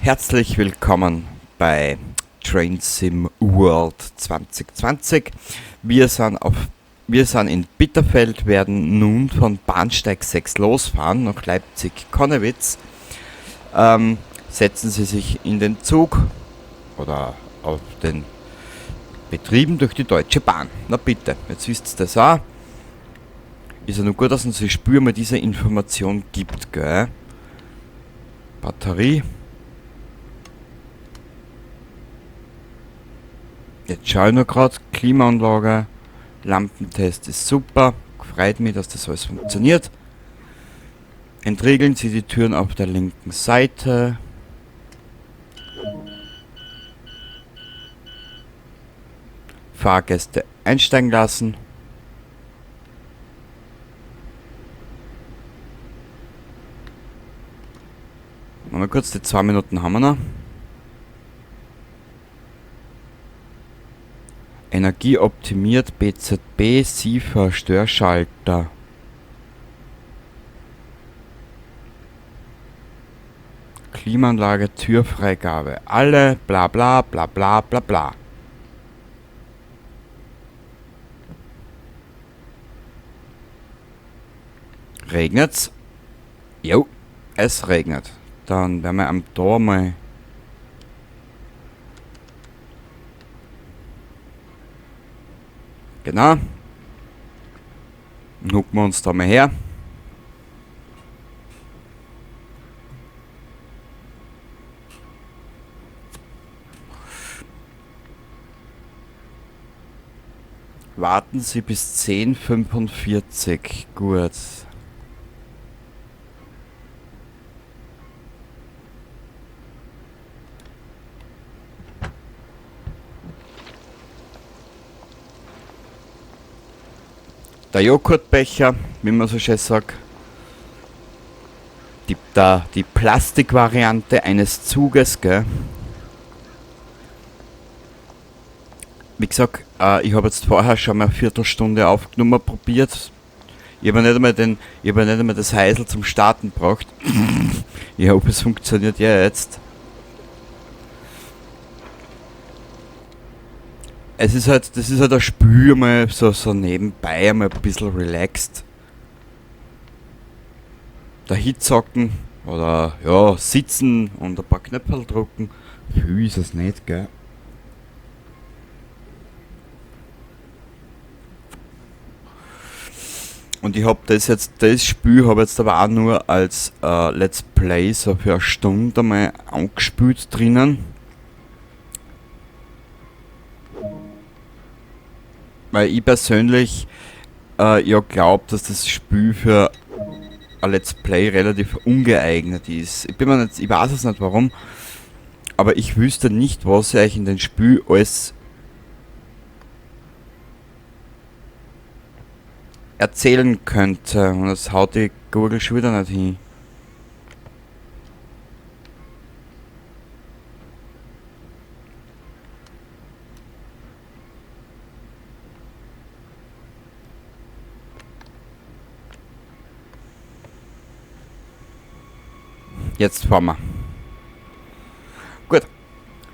Herzlich willkommen bei Train Sim World 2020. Wir sind in Bitterfeld, werden nun von Bahnsteig 6 losfahren nach Leipzig-Connewitz. Setzen Sie sich in den Zug oder auf den Betrieben durch die Deutsche Bahn. Na bitte, jetzt wisst ihr das auch. Ist ja nur gut, dass uns das Spiel mal diese Information gibt, gell? Batterie. Jetzt schau ich noch grad, Klimaanlage, Lampentest ist super, freut mich, dass das alles funktioniert. Entriegeln Sie die Türen auf der linken Seite. Fahrgäste einsteigen lassen. Mal kurz, die 2 Minuten haben wir noch. Energie optimiert, BZB, SIFA, Störschalter. Klimaanlage, Türfreigabe. Alle, bla bla bla bla bla bla. Regnet's? Jo, es regnet. Dann werden wir am Tor mal... Genau. Dann hucken wir uns da mal her. Warten Sie bis 10:45. Gut. Der Joghurtbecher, wie man so schön sagt. Die Plastikvariante eines Zuges, gell? Wie gesagt, ich hab jetzt vorher schon mal eine Viertelstunde aufgenommen, probiert. Ich hab ja nicht einmal den, ich hab ja nicht einmal das Heisel zum Starten gebracht. Ich hoffe, es funktioniert jetzt. Es ist halt, das ist halt ein Spiel, mal so nebenbei, einmal ein bisschen relaxed. Da hinzocken oder ja, sitzen und ein paar Knöpfe drücken. Viel ist es nicht, gell? Und ich hab das jetzt, das Spiel hab ich jetzt aber auch nur als Let's Play so für eine Stunde einmal angespielt drinnen. Weil ich persönlich ja glaub, dass das Spiel für ein Let's Play relativ ungeeignet ist. Ich bin mir nicht, ich weiß es nicht warum, aber ich wüsste nicht, was ich euch in dem Spiel alles erzählen könnte. Und das haut die Google schon wieder nicht hin. Jetzt fahren wir. Gut.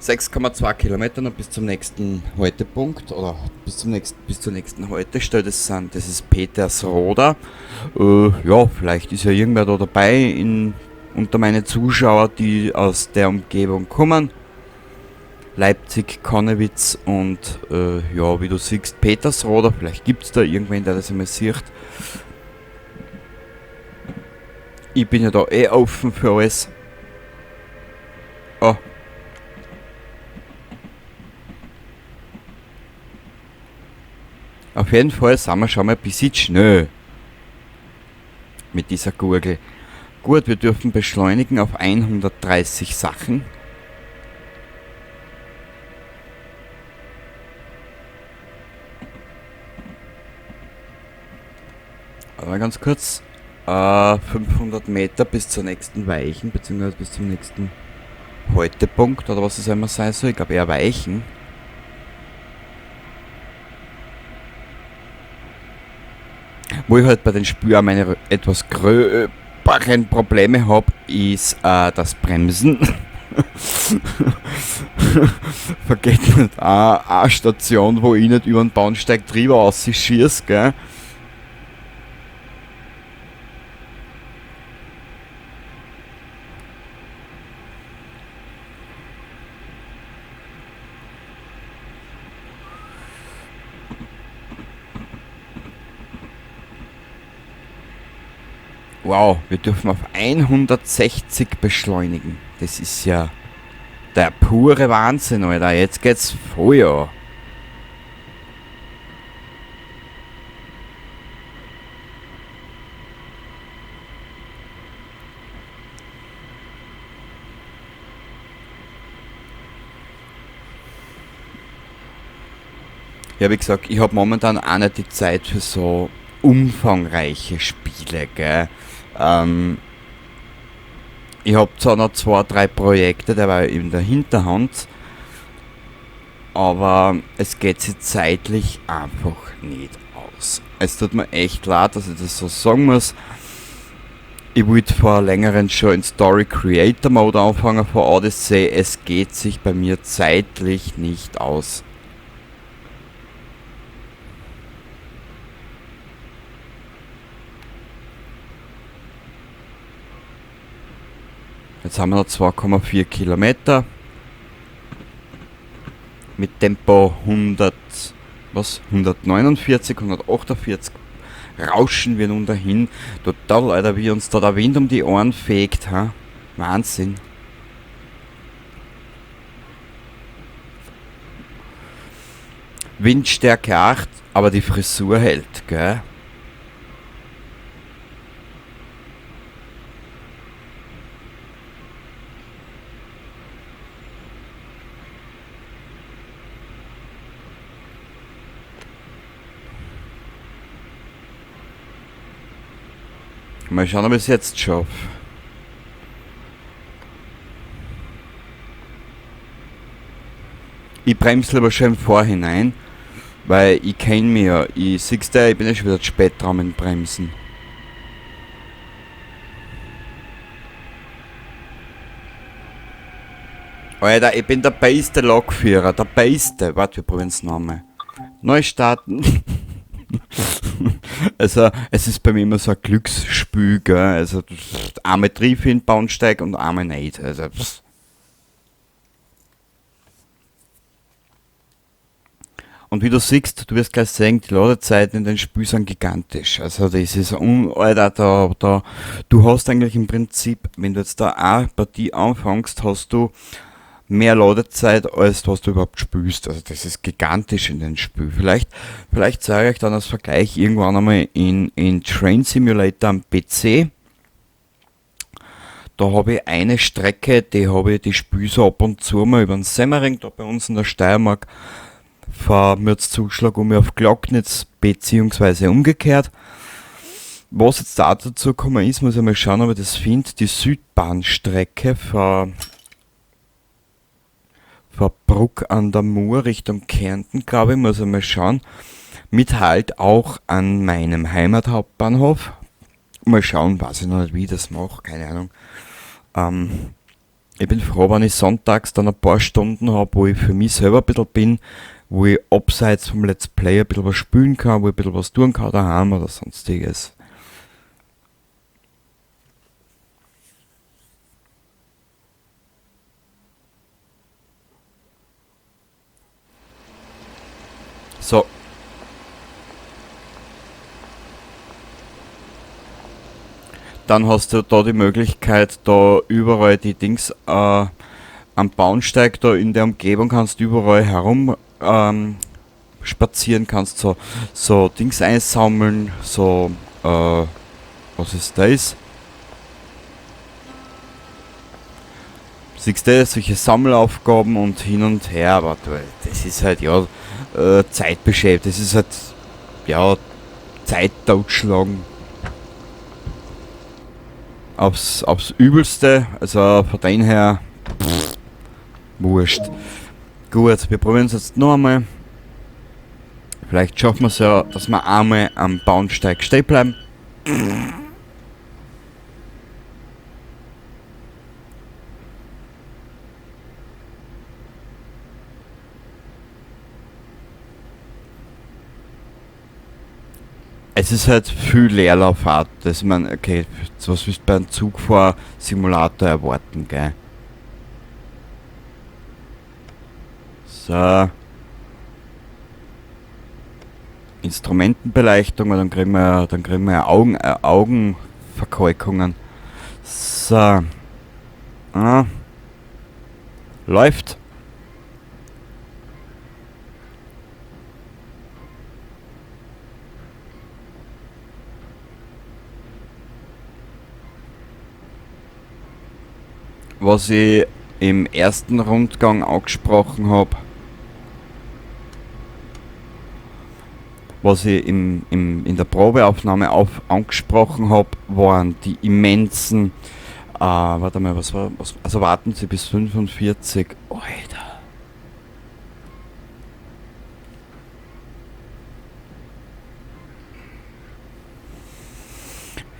6,2 Kilometer noch bis zum nächsten Haltepunkt oder bis zur nächsten Haltestelle. Das ist Petersroda. Ja, vielleicht ist ja irgendwer da dabei unter meine Zuschauer, die aus der Umgebung kommen. Leipzig, Connewitz und ja, wie du siehst, Petersroda. Vielleicht gibt's da irgendwen, der das einmal sieht. Ich bin ja da eh offen für alles. Oh. Auf jeden Fall sind wir schon mal ein bisschen schnell mit dieser Gurgel. Gut, wir dürfen beschleunigen auf 130 Sachen. Aber ganz kurz. 500 Meter bis zur nächsten Weichen, beziehungsweise bis zum nächsten Haltepunkt, oder was es immer sein soll. Ich glaub eher Weichen. Wo ich halt bei den Spielen auch meine etwas gröberen Probleme hab, ist das Bremsen. Vergeht nicht eine Station, wo ich nicht über den Bahnsteig drüber rausschieß, gell? Wow, wir dürfen auf 160 beschleunigen. Das ist ja der pure Wahnsinn, Alter. Jetzt geht's voll. Ja, wie gesagt, ich hab momentan auch nicht die Zeit für so umfangreiche Spiele, gell? Ich hab zwar noch 2, 3 Projekte, der war in der Hinterhand, aber es geht sich zeitlich einfach nicht aus. Es tut mir echt leid, dass ich das so sagen muss. Ich wollte vor längerem schon in Story Creator Mode anfangen von Odyssey. Es geht sich bei mir zeitlich nicht aus. Jetzt haben wir noch 2,4 Kilometer. Mit Tempo 100, was? 149, 148 rauschen wir nun dahin. Total, Alter, wie uns da der Wind um die Ohren fegt, ha? Wahnsinn. Windstärke 8, aber die Frisur hält, gell? Mal schauen, ob ich es jetzt schaffe. Ich bremse lieber schon im Vorhinein, weil ich kenn mich ja. Ich siehst du, ich bin ja schon wieder zu spät dran mit dem Bremsen. Alter, ich bin der beste Lokführer, der beste. Warte, wir probieren's nochmal. Neu starten. Also, es ist bei mir immer so ein Glücksspiel, gell? Also, einmal triff ich in den Bahnsteig und einmal nicht. Also, pff. Und wie du siehst, du wirst gleich sehen, die Ladezeiten in den Spielen sind gigantisch. Also das ist Alter, da, du hast eigentlich im Prinzip, wenn du jetzt da eine Partie anfängst, hast du mehr Ladezeit, als was du überhaupt spielst. Also das ist gigantisch in den Spielen. Vielleicht zeige ich euch dann als Vergleich irgendwann einmal in Train Simulator am PC. Da habe ich eine Strecke, die habe ich, die spiele so ab und zu mal über den Semmering, da bei uns in der Steiermark, von Mürzzuschlag um auf Gloggnitz, beziehungsweise umgekehrt. Was jetzt da dazu gekommen ist, muss ich mal schauen, ob ich das finde, die Südbahnstrecke von Bruck an der Mur Richtung Kärnten, glaube ich, muss ich mal schauen, mit halt auch an meinem Heimathauptbahnhof. Mal schauen, weiß ich noch nicht, wie ich das mache, keine Ahnung. Ich bin froh, wenn ich sonntags dann ein paar Stunden hab, wo ich für mich selber ein bisschen bin, wo ich abseits vom Let's Play ein bisschen was spielen kann, wo ich ein bisschen was tun kann daheim oder sonstiges. So. Dann hast du da die Möglichkeit, da überall die Dings am Bahnsteig, da in der Umgebung kannst du überall herum spazieren, kannst so Dings einsammeln, so, was ist das? Siehst du, solche Sammelaufgaben und hin und her, aber du, das ist halt, ja Zeitbeschäftigung, das ist halt, ja, Zeit totschlagen. Aufs Übelste, also von dem her, pff, wurscht. Gut, wir probieren es jetzt noch einmal. Vielleicht schaffen wir's ja, dass wir einmal am Bahnsteig stehen bleiben. Es ist halt viel Leerlauffahrt. Das, ich mein, okay, was willst du bei einem Zugfahr-Simulator erwarten, gell? So. Instrumentenbeleuchtung, weil dann kriegen wir ja Augenverkalkungen. So. Ah. Läuft. Was ich im ersten Rundgang angesprochen hab, was ich in der Probeaufnahme angesprochen hab, waren die immensen, warte mal, was war, was, also warten Sie bis 45, Alter.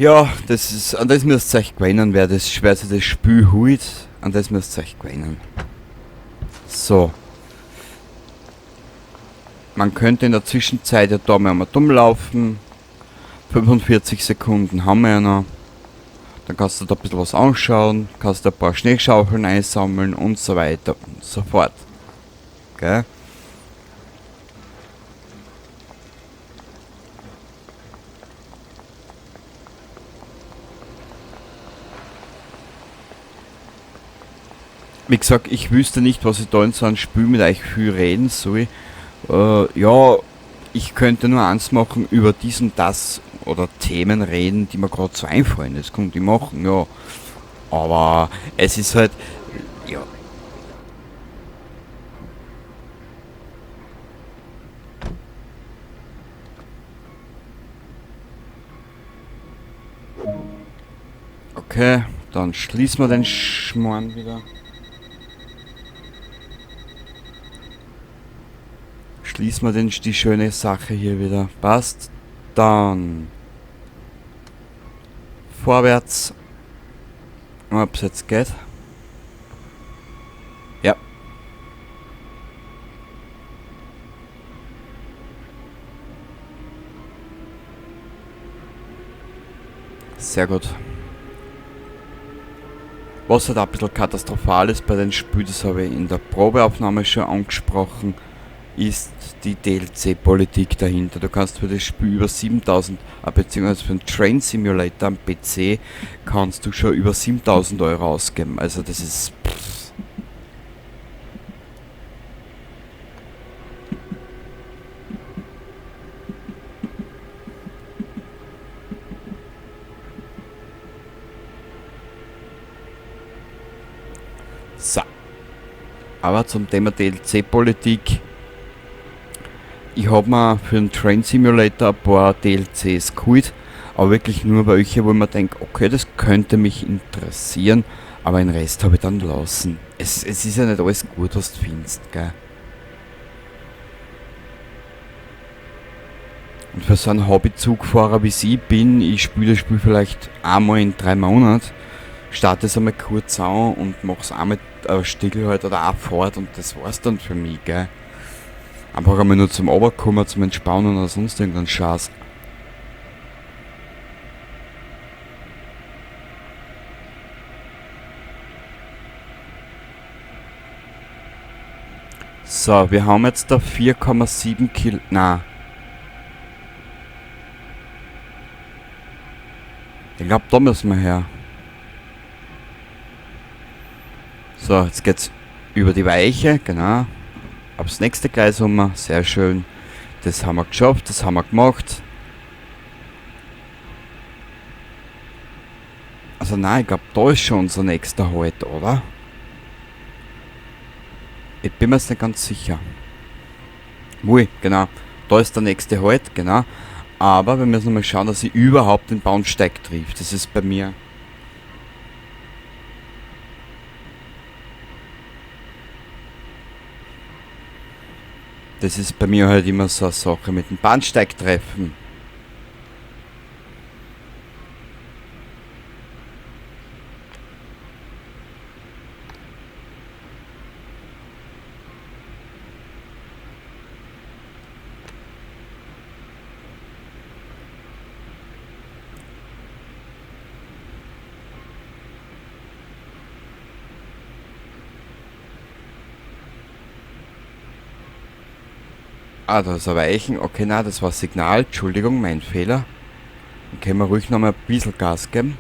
Ja, das ist, an das müsst ihr euch gewöhnen, wer sich das Spiel holt, an das müsst ihr euch gewöhnen. So. Man könnte in der Zwischenzeit ja da mal einmal dumm laufen. 45 Sekunden haben wir ja noch. Dann kannst du da ein bisschen was anschauen, kannst du ein paar Schneeschaufeln einsammeln und so weiter und so fort. Gell? Wie gesagt, ich wüsste nicht, was ich da in so einem Spiel mit euch viel reden soll. Ja, ich könnte nur eins machen, über dies und das oder Themen reden, die mir grad so einfallen. Das könnte ich machen, ja. Aber es ist halt, ja. Okay, dann schließen wir den Schmarrn wieder. Schließen wir die schöne Sache hier wieder. Passt. Dann vorwärts. Ob's jetzt geht. Ja. Sehr gut. Was halt auch ein bisschen katastrophal ist bei den Spielen, das habe ich in der Probeaufnahme schon angesprochen, ist die D L C-Politik dahinter. Du kannst für das Spiel über 7000, beziehungsweise für den Train Simulator am PC kannst du schon über 7000 Euro ausgeben. Also das ist... Pff. So. Aber zum Thema D L C-Politik. Ich hab mir für den Train Simulator ein paar D L Cs geholt, aber wirklich nur welche, wo ich mir denk, okay, das könnte mich interessieren, aber den Rest hab ich dann lassen. Es ist ja nicht alles gut, was du findest, gell? Und für so einen Hobbyzugfahrer wie ich bin, ich spiele das Spiel vielleicht einmal in 3 Monaten, starte es einmal kurz an und mach's einmal still halt oder auch fort und das war's dann für mich, gell? Einfach einmal nur zum Runterkommen, zum Entspannen oder sonst irgendeinen Scheiß. So, wir haben jetzt da 4,7 Kilo, na. Ich glaub, da müssen wir her. So, jetzt geht's über die Weiche, genau. Aufs nächste Gleis haben wir, sehr schön. Das haben wir geschafft, das haben wir gemacht. Also nein, ich glaub, da ist schon unser nächster Halt, oder? Ich bin mir jetzt nicht ganz sicher. Ui, genau. Da ist der nächste Halt, genau. Aber wir müssen mal schauen, dass ich überhaupt den Bahnsteig trifft. Das ist bei mir... Das ist bei mir halt immer so eine Sache mit dem Bahnsteigtreffen. Ah, da ist ein Weichen. Okay, nein, das war Signal. Entschuldigung, mein Fehler. Dann können wir ruhig noch mal ein bisschen Gas geben.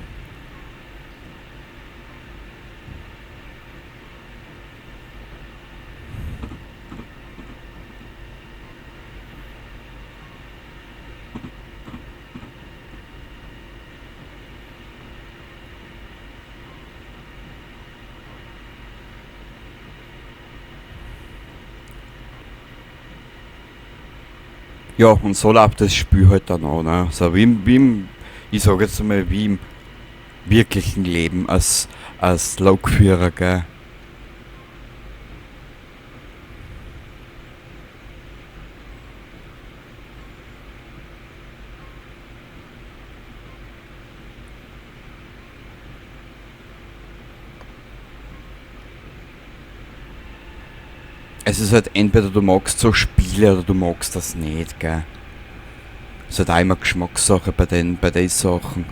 Ja, und so läuft das Spiel halt dann auch, ne? So wie im, ich sag jetzt mal, wie im wirklichen Leben als Lokführer, gell? Es ist halt entweder du magst so Spiele oder du magst das nicht, gell? Es ist halt auch immer Geschmackssache bei den Sachen.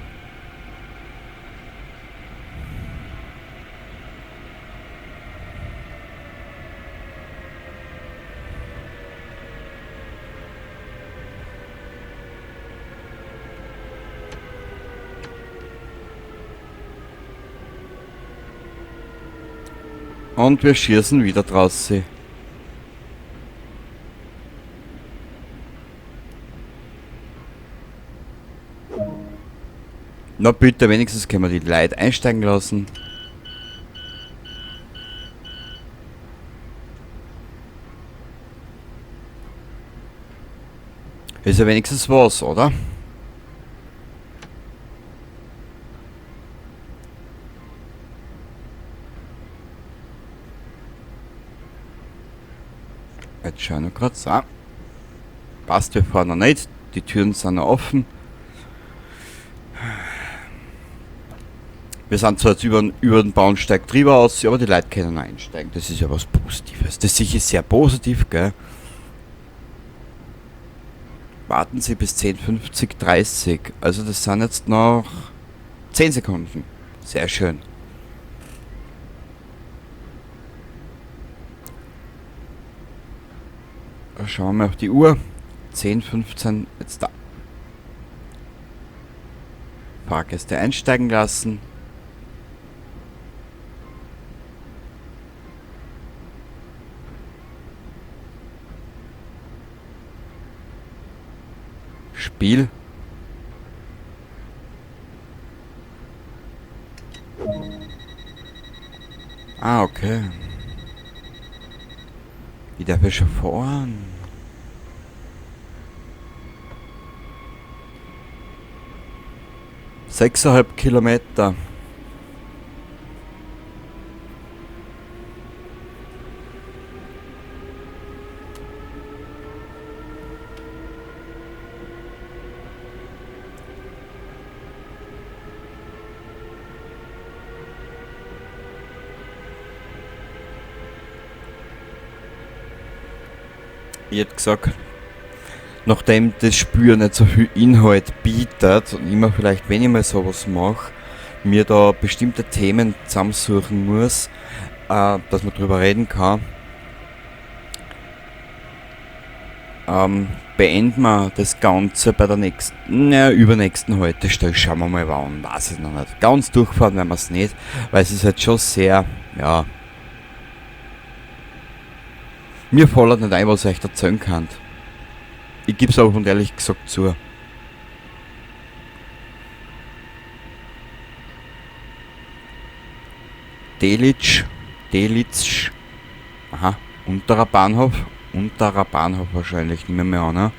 Und wir schießen wieder draußen. Na bitte, wenigstens können wir die Leute einsteigen lassen. Ist ja wenigstens was, oder? Jetzt schauen wir grad so. Passt, wir fahren noch nicht. Die Türen sind noch offen. Wir sind zwar jetzt über den Bahnsteig drüber aus, aber die Leute können einsteigen. Das ist ja was Positives. Das ist sicher sehr positiv, gell? Warten Sie bis 10:50, 30. Also das sind jetzt noch 10 Sekunden. Sehr schön. Schauen wir mal auf die Uhr. 10:15, jetzt da. Fahrgäste einsteigen lassen. Spiel. Ah, okay. Ich darf ja schon fahren. 6,5 Kilometer. Ich hätte gesagt, nachdem das Spiel nicht so viel Inhalt bietet und immer vielleicht, wenn ich mal sowas mache, mir da bestimmte Themen zusammensuchen muss, dass man drüber reden kann, beenden wir das Ganze bei der nächsten, naja, übernächsten Haltestelle. Schauen wir mal wann, weiß ich noch nicht. Ganz durchfahren werden wir es nicht, weil es ist halt schon sehr, ja... Mir fällt nicht ein, was ich euch erzählen kann. Ich geb's aber von ehrlich gesagt zu. Delitzsch, Delitzsch. Aha, unterer Bahnhof. Unterer Bahnhof wahrscheinlich, nehmen wir an, ne?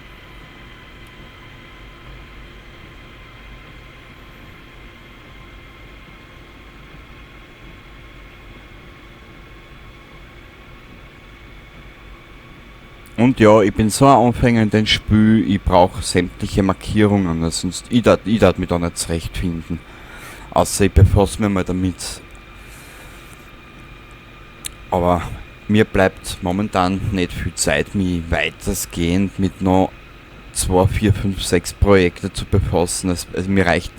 Und ja, ich bin so ein Anfänger in dem Spiel, ich brauche sämtliche Markierungen, sonst ich darf mich da nicht zurechtfinden. Außer ich befasse mich mal damit. Aber mir bleibt momentan nicht viel Zeit, mich weitestgehend mit noch 2, 4, 5, 6 Projekte zu befassen. Also mir reicht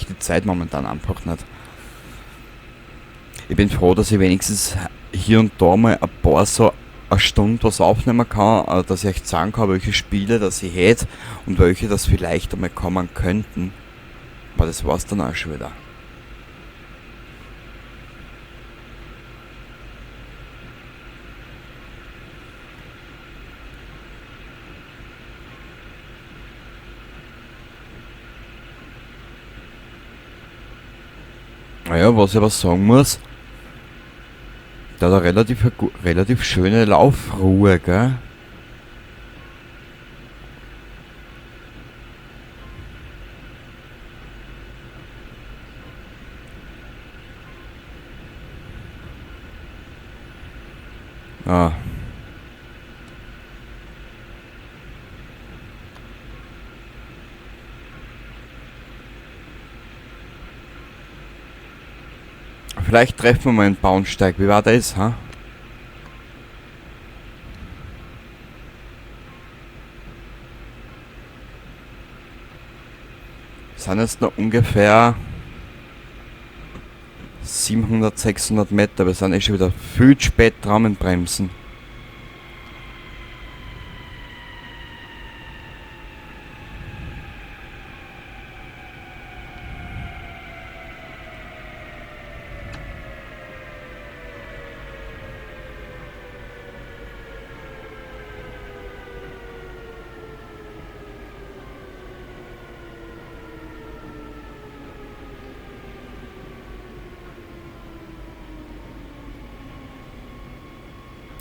die Zeit momentan einfach nicht. Ich bin froh, dass ich wenigstens hier und da mal ein paar so eine Stunde was aufnehmen kann, dass ich euch sagen kann, welche Spiele das ich hätte und welche das vielleicht einmal kommen könnten. Aber das war's dann auch schon wieder. Naja, was ich aber sagen muss, der hat eine relativ schöne Laufruhe, gell? Ah. Vielleicht treffen wir mal einen Baunsteig. Wie war das, ha? Sind jetzt noch ungefähr 700, 600 Meter. Wir sind eh schon wieder viel zu spät dran mit Bremsen.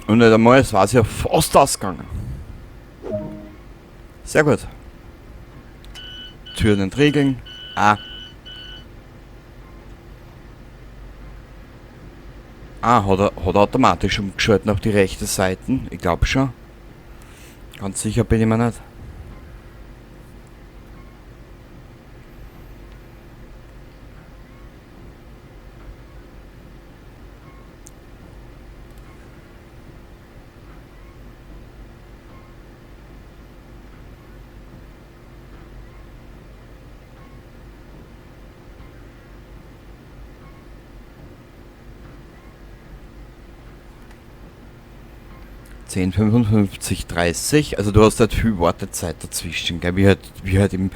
Und nicht einmal, es war ja fast ausgegangen. Sehr gut. Türen entriegeln. Ah. Ah, hat er automatisch umgeschaltet auf die rechte Seite? Ich glaub schon. Ganz sicher bin ich mir nicht. 10, 55, 30. Also du hast halt viel Wartezeit dazwischen, gell? Wie halt im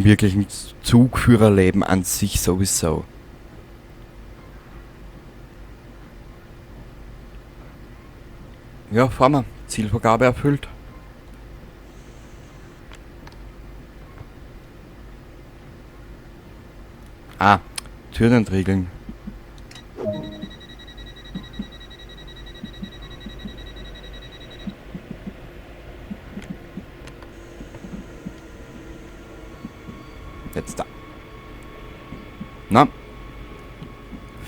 wirklichen Zugführerleben an sich sowieso. Ja, fahren wir. Zielvorgabe erfüllt. Ah, Türen entriegeln. Jetzt da. Na.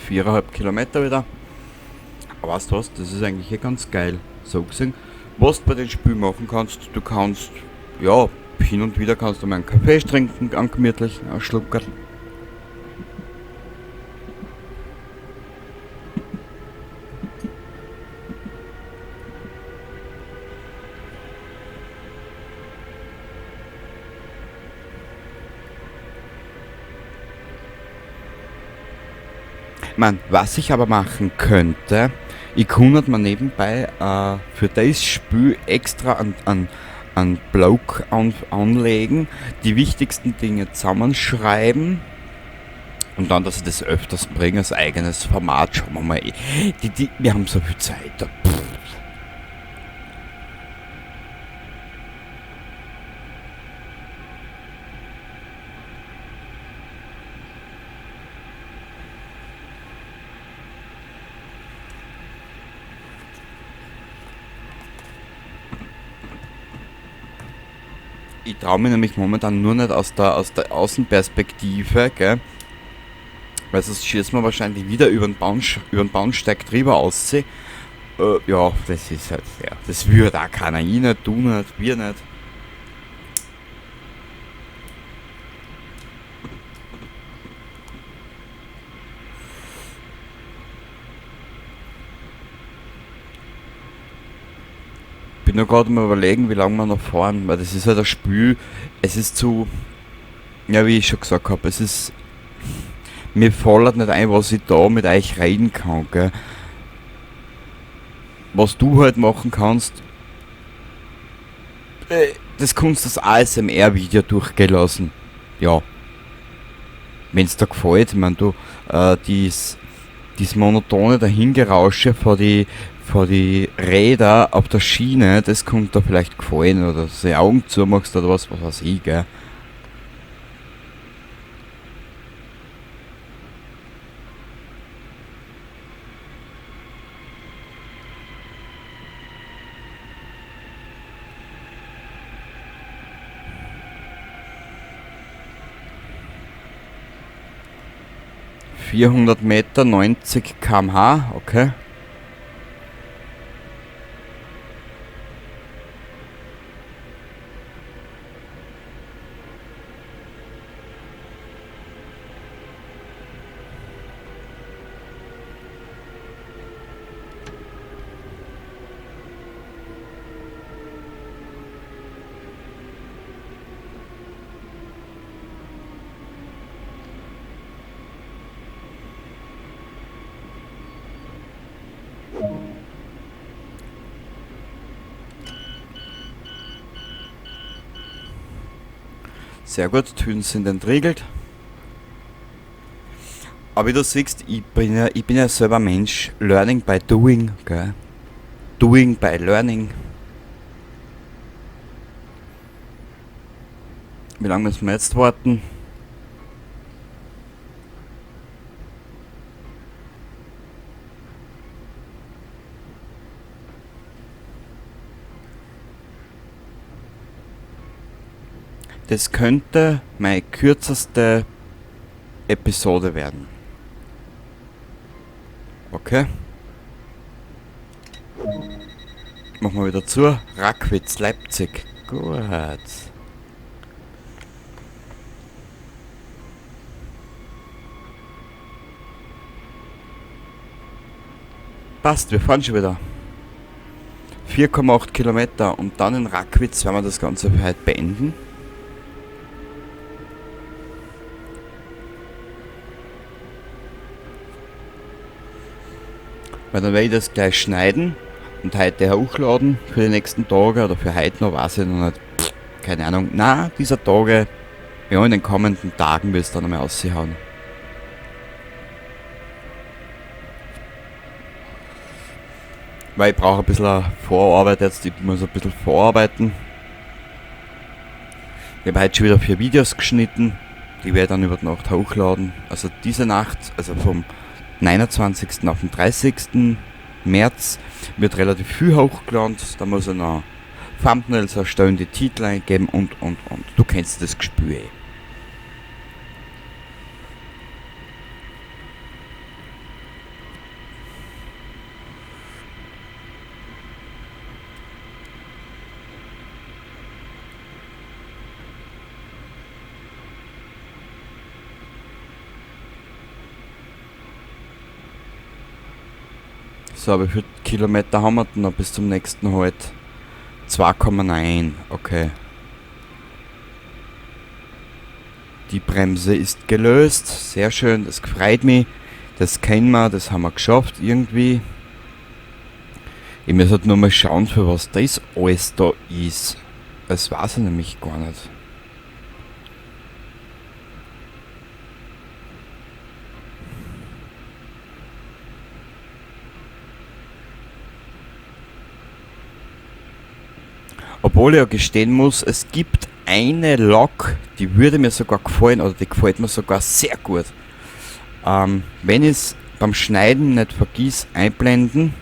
4,5 Kilometer wieder. Aber weißt du was, das ist eigentlich eh ganz geil. So gesehen. Was du bei den Spielen machen kannst, du kannst, ja, hin und wieder kannst du mal einen Kaffee trinken, einen gemütlichen, einen Schluckerl. Man, was ich aber machen könnte, ich könnte mir nebenbei für das Spiel extra an Blog anlegen, die wichtigsten Dinge zusammenschreiben und dann, dass ich das öfters bringe als eigenes Format. Schauen wir mal, wir haben so viel Zeit. Pff. Ich trau mich nämlich momentan nur nicht aus der Außenperspektive, gell? Weil sonst schießt man wahrscheinlich wieder über den Bahnsteig drüber aussehen. Ja, das ist halt, ja, das würde auch keiner. Ich nicht, du nicht, wir nicht. Bin nur gerade mal überlegen, wie lange wir noch fahren, weil das ist halt ein Spiel, es ist zu, ja, wie ich schon gesagt hab, es ist, mir fällt nicht ein, was ich da mit euch reden kann, gell. Was du halt machen kannst, das kannst du das ASMR-Video durchgehen lassen. Ja. Wenn es dir gefällt, ich mein, du, dies monotone Dahingerausche vor die Räder auf der Schiene, das kommt da vielleicht gefallen, oder dass du die Augen zumachst oder was weiß ich, gell. ...400 Meter, 90 km/h, okay. Sehr gut, Türen sind entriegelt. Aber wie du siehst, ich bin ja selber Mensch. Learning by doing, gell? Doing by learning. Wie lange müssen wir jetzt warten? Das könnte meine kürzeste Episode werden. Okay. Machen wir wieder zu. Rackwitz, Leipzig. Gut. Passt, wir fahren schon wieder. 4,8 Kilometer und dann in Rackwitz werden wir das Ganze für heute beenden. Weil dann werde ich das gleich schneiden und heute hochladen für die nächsten Tage oder für heute noch, weiß ich noch nicht. Keine Ahnung. Na, dieser Tage, ja, in den kommenden Tagen wird es dann einmal raushauen. Weil ich brauche ein bisschen Vorarbeit jetzt, ich muss ein bisschen vorarbeiten. Ich habe heute schon wieder 4 Videos geschnitten, die werde ich dann über die Nacht hochladen. Also diese Nacht, also vom 29. auf den 30. März wird relativ viel hochgeladen. Da muss ich noch Thumbnails erstellen, die Titel eingeben und. Du kennst das Gespür eh. So, wie viele Kilometer haben wir denn noch bis zum nächsten Halt? 2,9, okay. Die Bremse ist gelöst, sehr schön, das freut mich. Das kennen wir, das haben wir geschafft irgendwie. Ich muss halt nur mal schauen, für was das alles da ist. Das weiß ich nämlich gar nicht. Obwohl ich ja gestehen muss, es gibt eine Lok, die würde mir sogar gefallen, oder die gefällt mir sogar sehr gut. Wenn ich es beim Schneiden nicht vergiss, einblenden.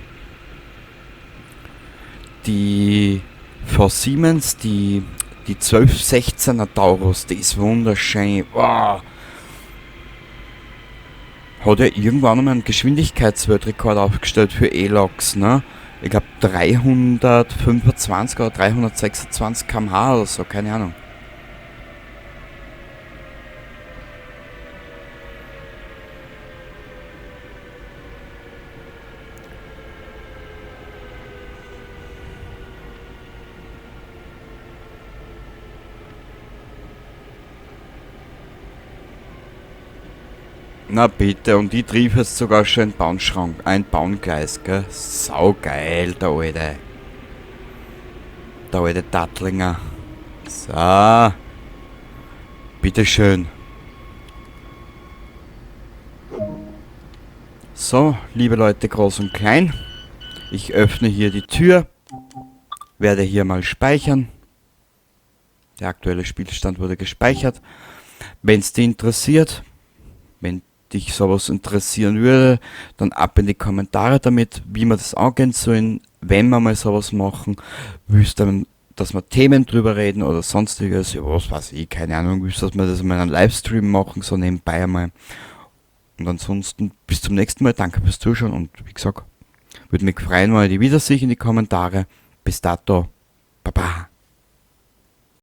Die von Siemens, die 1216er Taurus, die ist wunderschön. Wow. Hat ja irgendwann einmal einen Geschwindigkeitsweltrekord aufgestellt für E-Loks, ne? Ich glaube 325 oder 326 km/h oder so, keine Ahnung. Na bitte, und ich triff jetzt sogar schon ein Bahnschrank, ein Bahngleis, gell? Saugeil, der Alte. Der alte Tattlinger. So. Bitteschön. So, liebe Leute, groß und klein. Ich öffne hier die Tür. Werde hier mal speichern. Der aktuelle Spielstand wurde gespeichert. Wenn's dich interessiert, wenn dich sowas interessieren würde, dann ab in die Kommentare damit, wie wir das angehen sollen, wenn wir mal sowas machen. Willst du dann, dass wir Themen drüber reden oder sonstiges, ja, was weiß ich, keine Ahnung, willst du, dass wir das mal einen Livestream machen, so nebenbei einmal. Und ansonsten bis zum nächsten Mal, danke fürs Zuschauen und wie gesagt, würde mich freuen, wenn ich dich wiedersehe in die Kommentare. Bis dato, baba.